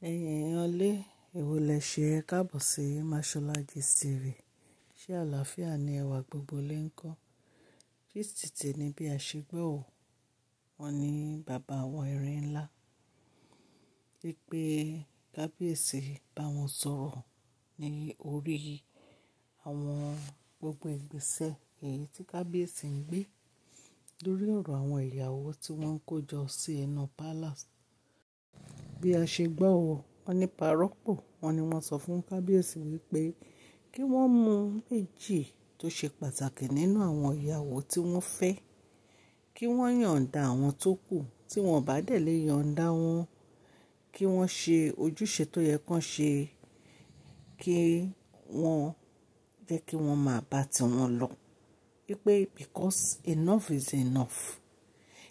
Ẹ̀yin èèyàn lé, èwo lẹ ṣe ẹ káàbọ̀ sí Mashola Gist TV. Ṣé àlàáfíà ni ẹwà gbogbo lè ń kọ́? Gist tèmi bí a ṣe gbọ́ ò, wọ́n ní bàbá àwọn erin ńlá. Wípé kábíyèsí bá wọn sọ̀rọ̀ ní orí àwọn gbogbo ìgbésẹ̀ èyí tí kábíyèsí ń gbé lórí ọ̀rọ̀ àwọn ìyàwó tí wọ́n ń kó jọ sí inú palace. Bí a ṣe gbọ́ ò, wọ́n ní parọ́pọ̀, wọ́n ní wọ́n sọ fún kábíyèsí wípé kí wọ́n mú méjì tó ṣe pàtàkì nínú àwọn ìyàwó tí wọ́n fẹ́, kí wọ́n yọ̀ǹda àwọn tó kù, tí wọ́n bá dẹ̀ lè yọ̀ǹda wọn, kí wọ́n ṣe ojúṣe tó yẹ kí wọ́n ṣe, kí wọ́n jẹ́ kí wọ́n máa bá ti wọn lọ. Wípé because enough is enough.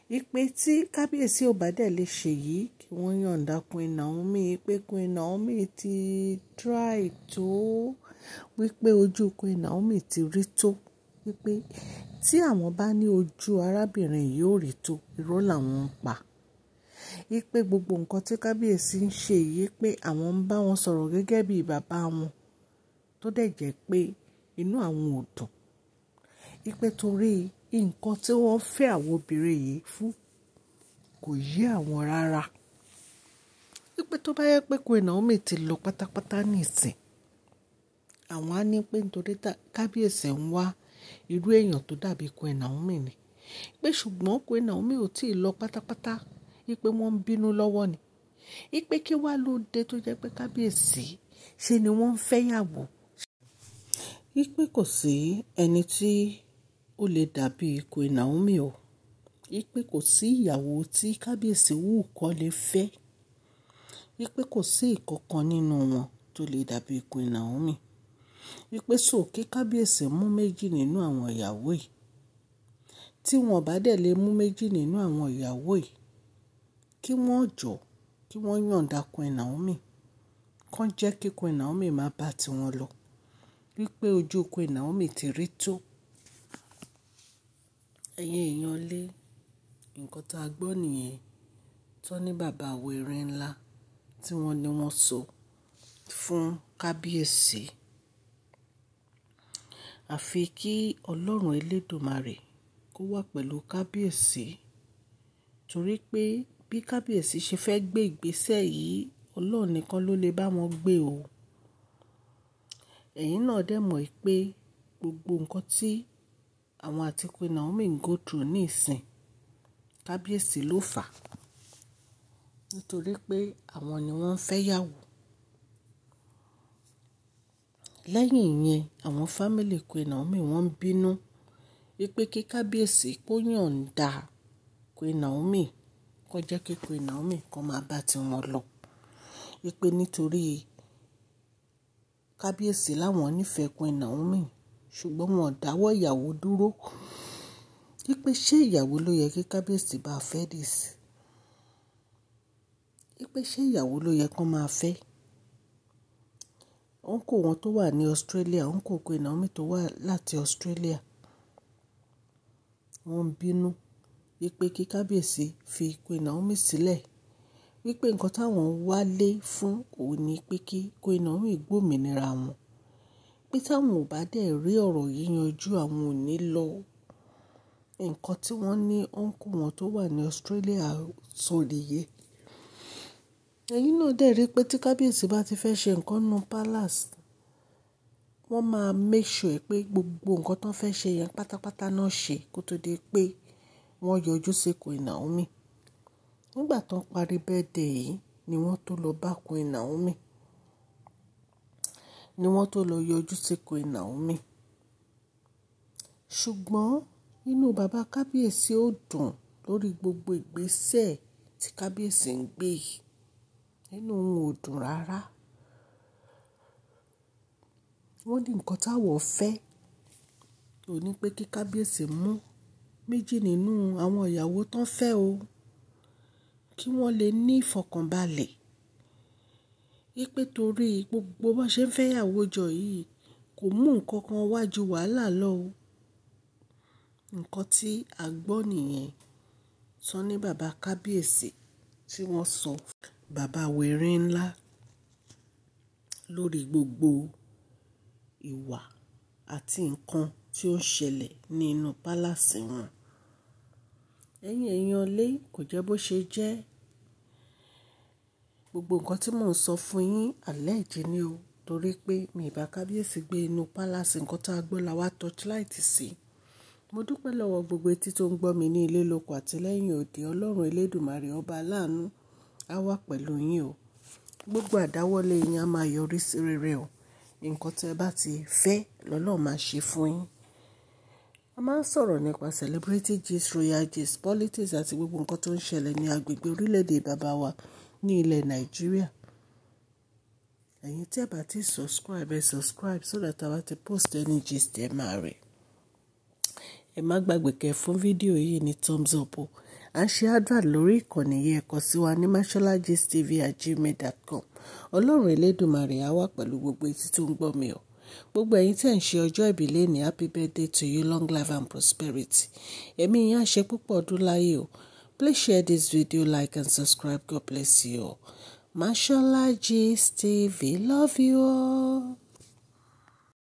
Wípé tí kábíyèsí ò bá dẹ̀ lè ṣe yìí, kí wọ́n yọ̀ǹda Queen Naomi, pé Queen Naomi ti try tó, wípé ojú Queen Naomi ti rí tó, wípé tí àwọn bá ní ojú arábìnrin yìí ò rí tó, irọ́ làwọn ń pa. Wípé gbogbo nǹkan tí kábíyèsí ń ṣe yìí pé àwọn ń bá wọn sọ̀rọ̀ gẹ́gẹ́ bí bàbá wọn, tó dẹ̀ jẹ́ pé inú àwọn ò dùn. Wípé torí nǹkan tí wọ́n fẹ́ àwọn obìnrin yìí fún kò yé àwọn rárá. Wípé tó bá yẹ pé Queen Naomi ti lọ pátápátá nísìn, àwọn á ní pé nítorí kábíyèsí ń wá irú èèyàn tó dàbí Queen Naomi ni. Pé ṣùgbọ́n Queen Naomi ò tí ì lọ pátápátá, wípé wọ́n ń bínú lọ́wọ́ ni. Wípé kí wá ló dé tó jẹ́ pé kábíyèsí ṣe ni wọ́n ń fẹ́ ìyàwó. Wípé kò sí ẹni tí ó lè dàbí Queen Naomi o. Wípé kò sí ìyàwó tí kábíyèsí wù kọ́ lè fẹ́. Wípé kò sí ìkankan nínú wọn tó lè dàbí Queen Naomi. Wípé so kí kábíyèsí mú méjì nínú àwọn ìyàwó yìí. Tí wọ́n bá dẹ̀ lè mú méjì nínú àwọn ìyàwó yìí, kí wọ́n jọ̀, kí wọ́n yọ̀ǹda Queen Naomi, kàn jẹ́ kí Queen Naomi máa bá ti wọn lọ. Wípé ojú Queen Naomi ti rí tó. Ẹ̀yin èèyàn lé, nǹkan tí a gbọ́ nìyẹn. Tó ní bàbá àwọn erin ńlá tí wọ́n ní wọ́n sọ fún kábíyèsí. Àfi kí Ọlọ́run Elédùmarè kó wà pẹ̀lú kábíyèsí. Torí pé bí kábíyèsí ṣe fẹ́ gbé ìgbésẹ̀ yìí, Ọlọ́run nìkan ló lè bá wọn gbé o. Ẹ̀yin náà dẹ̀ mọ̀ pé gbogbo nǹkan tí àwọn àti Queen Naomi ń go through ní ìsìn, kábíyèsí ló fà á. Nítorí pé àwọn ni wọ́n ń fẹ́ ìyàwó. Lẹ́yìn ìyẹn, àwọn family Queen Naomi wọ́n ń bínú wípé kí kábíyèsí kó yọ̀ǹda Queen Naomi, kó jẹ́ kí Queen Naomi kó máa bá ti wọn lọ. Wípé nítorí kábíyèsí láwọn nífẹ̀ẹ́ Queen Naomi, ṣùgbọ́n wọn ò dáwọ́ ìyàwó dúró. Wípé ṣé ìyàwó ló yẹ kí kábíyèsí bá fẹ́ this? Wípé ṣé ìyàwó ló yẹ kó máa fẹ́? Uncle wọn tó wà ní Australia, uncle Queen Naomi tó wá láti Australia, wọ́n ń bínú wípé kí kábíyèsí fi Queen Naomi sílẹ̀. Wípé nǹkan táwọn wá lé fún òun ni pé kí Queen Naomi gbòmìnira wọn. Pé táwọn ò bá dẹ̀ rí ọ̀rọ̀ yìí yanjú, àwọn ò ní lọ. Nǹkan tí wọ́n ní uncle wọn tó wà ní Australia sọ nìyẹn. Ẹ̀yin náà dẹ̀ rí pé tí kábíyèsí bá ti fẹ́ ṣe nǹkan nínú palace, wọ́n máa make sure pé gbogbo nǹkan tó fẹ́ ṣe yẹn pátápátá náà ṣe kó tó di pé wọ́n yọjú sí Queen Naomi. Nígbà tó ń parí birthday yìí ni wọ́n tó lọ bá Queen Naomi. Ni wọ́n tó lọ yọjú sí Queen Naomi. Ṣùgbọ́n inú bàbá kábíyèsí ò dùn lórí gbogbo ìgbésẹ̀ tí kábíyèsí ń gbé yìí. Inú wọn ò dùn rárá. Wọ́n ní nǹkan táwọn fẹ́ òun ní pé kí kábíyèsí mú méjì nínú àwọn ìyàwó tó ń fẹ́ o, kí wọ́n lè ní ìfọ̀kànbalẹ̀. Wípé torí gbogbo bó ṣe ń fẹ́ ìyàwó jọ yìí kò mú nǹkan kan wá ju wàhálà lọ o. Nǹkan tí a gbọ́ nìyẹn. Tó ní bàbá kábíyèsí tí wọ́n sọ. Bàbá wẹ̀rín ńlá lórí gbogbo ìwà àti nǹkan tí ó ń ṣẹlẹ̀ nínú palace wọn. Ẹ̀yin èèyàn lé, kò jẹ́ bó ṣe jẹ́. Gbogbo nǹkan tí mò ń sọ fún yín allege ni o, torí pé mi ò bá kábíyèsí gbé inú palace, nǹkan tí a gbọ́ la wá torchlight sí. Mo dúpẹ́ lọ́wọ́ gbogbo etí tó ń gbọ́ mi ní ilé lóko àti lẹ́yìn odi. Ọlọ́run Elédùmarè ọba aláàánú á wà pẹ̀lú yín o. Gbogbo àdáwọ́lé yín á máa yọrí sí rere o. Nǹkan tí ẹ bá ti fẹ́ lọ́lọ́run máa ṣe fún yín. A máa ń sọ̀rọ̀ nípa celebrity gist, royal gist, politics àti gbogbo nǹkan tó ń ṣẹlẹ̀ ní agbègbè orílẹ̀-èdè bàbá wa ní ilẹ̀ Nàìjíríà. Ẹ̀yin tí ẹ bá ti subscribe, ẹ subscribe so that a bá ti post any gist ẹ máa rí. Ẹ má gbàgbé kẹ́ fún fídíò yìí ní thumbs up o. À ń ṣe advert lórí ìkànnì yìí, ẹ kàn sí wa ní masholagistv@gmail.com. Ọlọ́run Elédùmarè á wà pẹ̀lú gbogbo etí tó ń gbọ́ mi o. Gbogbo ẹ̀yin tí ẹ̀ ń ṣe ọjọ́ ìbí lónìí, happy birthday to you, long life and prosperity. Ẹ̀mí yín á ṣe púpọ̀ ọdún láyé o. Please share this video, like and subscribe. God bless you all. Mashola Gist TV, love you all.